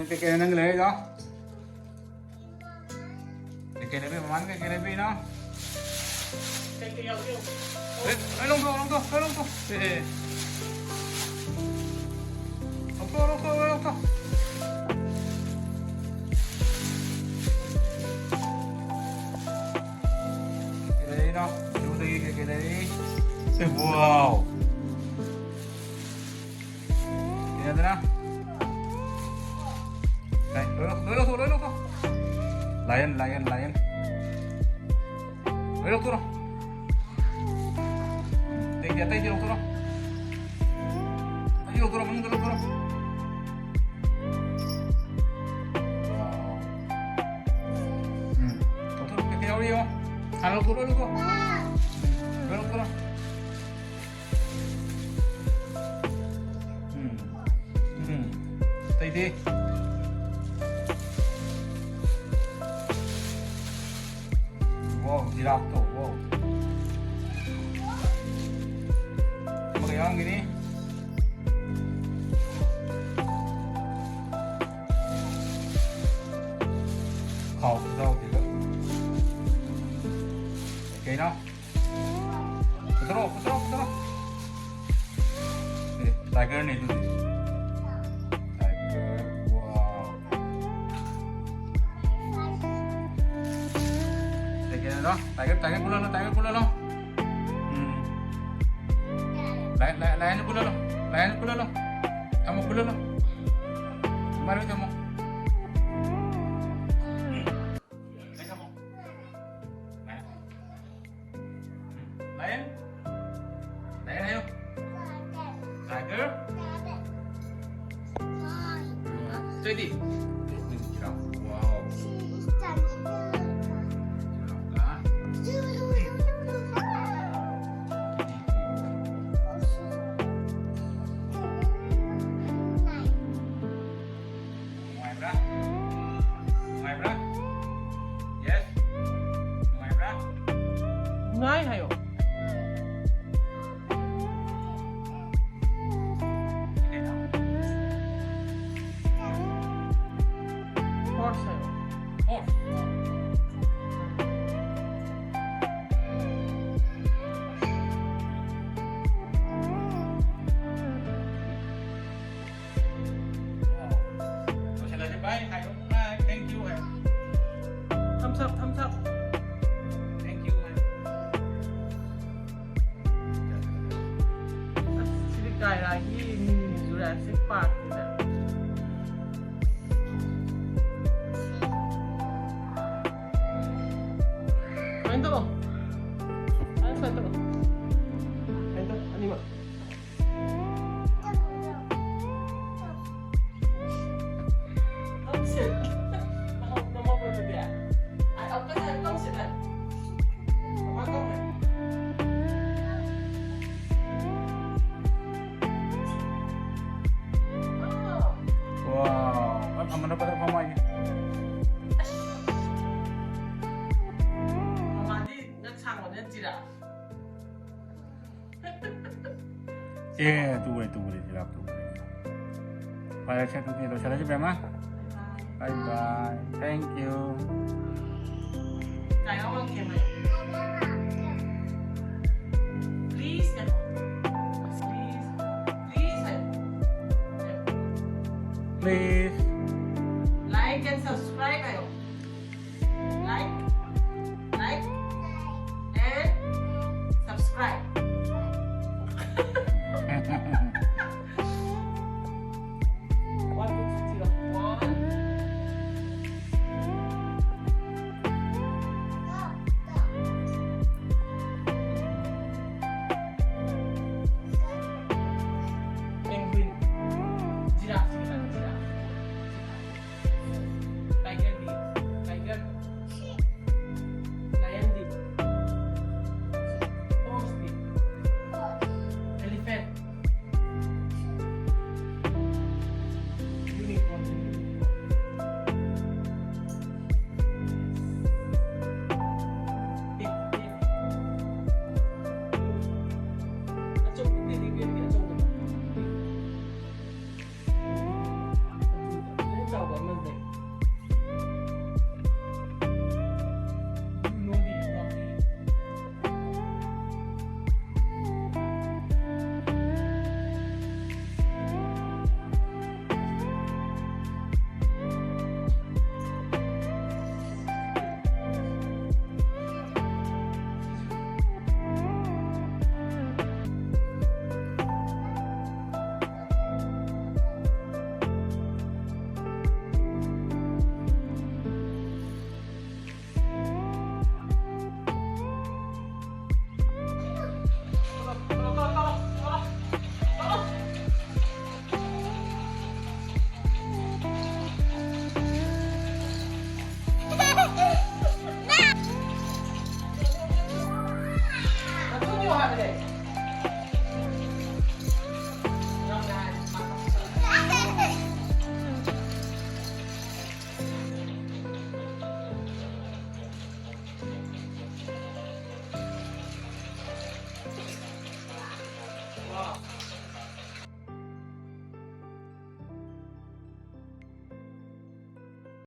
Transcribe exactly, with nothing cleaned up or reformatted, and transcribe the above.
ꯀꯩꯀꯩꯅꯣ ꯅꯪꯒꯤ ꯂꯩꯔꯛꯏꯗꯣ? ꯀꯩꯀꯩ ꯂꯩꯕꯤ? ꯃꯃꯥꯅ ꯀꯩꯀꯩ ꯂꯩꯕꯤꯅꯣ? ꯂꯣꯏ, ꯂꯣꯏ ꯂꯧꯊꯣꯛ, ꯂꯧꯊꯣꯛ, ꯂꯣꯏ ꯂꯧꯊꯣꯛ꯫ ꯑꯦ, ꯑꯦ꯫ ꯂꯧꯊꯣꯛ, ꯂꯧꯊꯣꯛ, ꯂꯣꯏ ꯂꯧꯊꯣꯛ꯫ ꯀꯩꯀꯩ ꯂꯩꯔꯤꯅꯣ? ꯖꯨꯗꯒꯤ ꯀꯩꯀꯩ ꯂꯩꯔꯤ? ꯑꯦ, ꯋꯥꯎ꯫ ꯀꯩꯅꯣꯗꯅ? ꯂꯥꯏ-, ꯂꯣꯏ ꯂꯧ-, ꯂꯣꯏ ꯂꯧꯊꯣꯛ, ꯂꯣꯏ ꯂꯧꯊꯣꯛ꯫ Lion, lion, lion. ꯂꯣꯏ ꯂꯧꯊꯣꯛꯔꯣ꯫ ꯑꯇꯩꯗꯤ, ꯑꯇꯩꯗꯤ ꯂꯧꯊꯣꯛꯔꯣ꯫ ꯑꯇꯩꯗꯤ ꯂꯧꯊꯣꯛꯔꯣ, ꯃꯅꯨꯡꯗ ꯂꯧꯊꯣꯛꯔꯣ꯫ ꯎꯝ, ꯂꯧꯊꯣꯛꯔꯣ, ꯀꯩꯀꯩ ꯌꯥꯎꯔꯤ ꯌꯦꯡꯉꯣ꯫ ꯍꯥꯟꯅ ꯂꯧꯊꯣꯛ, ꯂꯣꯏ ꯂꯧꯊꯣꯛ꯫ ꯂꯣꯏ ꯂꯧꯊꯣꯛꯔꯣ꯫ ꯎꯝ꯫ ꯎꯝ꯫ ꯑꯇꯩꯗꯤ? Wow, ꯖꯤꯔꯥꯐꯇꯣ, wow꯫ ꯑꯃꯒ ꯌꯥꯎꯔꯝꯒꯤꯅꯤ꯫ ꯈꯥꯎ ꯈꯨꯖꯥꯎꯁꯤꯒ꯫ ꯀꯩꯅꯣ? ꯄꯨꯊꯣꯔꯛꯑꯣ, ꯄꯨꯊꯣꯔꯛꯑꯣ, ꯄꯨꯊꯣꯔꯛꯑꯣ꯫ ꯑꯦ, tigerꯅꯦ ꯑꯗꯨꯗꯤ꯫ Tiger, wow꯫ ꯀꯩ ꯀꯩꯅꯣ? Tiger, tiger ꯄꯨꯜꯂꯣ, tiger ꯄꯨꯜꯂꯣ꯫ ꯎꯝ꯫ Lion, lion, lion ꯄꯨꯜꯂꯣ, lion ꯄꯨꯜꯂꯣ꯫ ꯊꯝꯃꯣ, ꯄꯨꯜꯂꯣ꯫ ꯃꯔꯨ ꯊꯝꯃꯣ꯫ Lion? Lion ꯍꯥꯏꯌꯣ꯫ Tiger? ꯑꯇꯩꯗꯤ? Giraffe. Wow. Giraffe ꯀ ꯅꯨꯡꯉꯥꯏꯕ꯭ꯔꯥ? ꯅꯨꯡꯉꯥꯏꯕ꯭ꯔꯥ? Yes? ꯅꯨꯡꯉꯥꯏꯕ꯭ꯔꯥ? ꯅꯨꯡꯉꯥꯏ ꯍꯥꯏꯌꯣ꯫ ꯀꯥꯏꯔꯥꯒꯤ ꯃꯤꯅꯤ ꯖꯨꯔꯥꯁꯤꯛ ꯄꯥꯔꯛꯁꯤꯗ꯫ ꯁꯨꯃꯥꯏꯅ ꯇꯧꯔꯣ꯫ ꯁꯨꯃꯥꯏꯅ, ꯁꯨꯃꯥꯏꯅ ꯇꯧꯔꯣ꯫ ꯁꯨꯃꯥꯏꯅ ꯇꯧꯔꯣ, ꯑꯅꯤꯃꯛ꯫ ꯅꯝꯁꯤꯜ-, ꯅꯝꯍꯧ-, ꯅꯝꯍꯧꯕꯗꯨꯗꯤ꯫ ꯑ, ꯑꯃꯨꯛꯀ ꯁꯥꯏ, ꯅꯝꯁꯤꯜꯂꯦ꯫ ꯀꯃꯥꯏ ꯇꯧꯅꯤ? ꯑꯥ꯫ ꯋꯥꯎ, ꯐꯝꯃꯣ, ꯐꯝꯃꯣ, ꯐꯝꯃꯣ ꯍꯥꯏꯒꯦ꯫ ꯑꯁ꯫ ꯃꯃꯥꯗꯤ ꯅꯪ ꯁꯥꯡꯕ ꯅꯠꯇ꯭ꯔꯤꯔꯥ? ꯑꯦ, ꯇꯨꯔꯦ, ꯇꯨꯔꯦ, ꯖꯤꯔꯥꯞ ꯇꯨꯔꯦ꯫ ꯐꯔꯦꯁꯦ, ꯑꯗꯨꯗꯤ ꯂꯣꯏꯁꯤꯜꯂꯁꯤ, ꯕꯦꯝꯃ꯫ Bye bye. Thank you. Please. Please. Please. Please.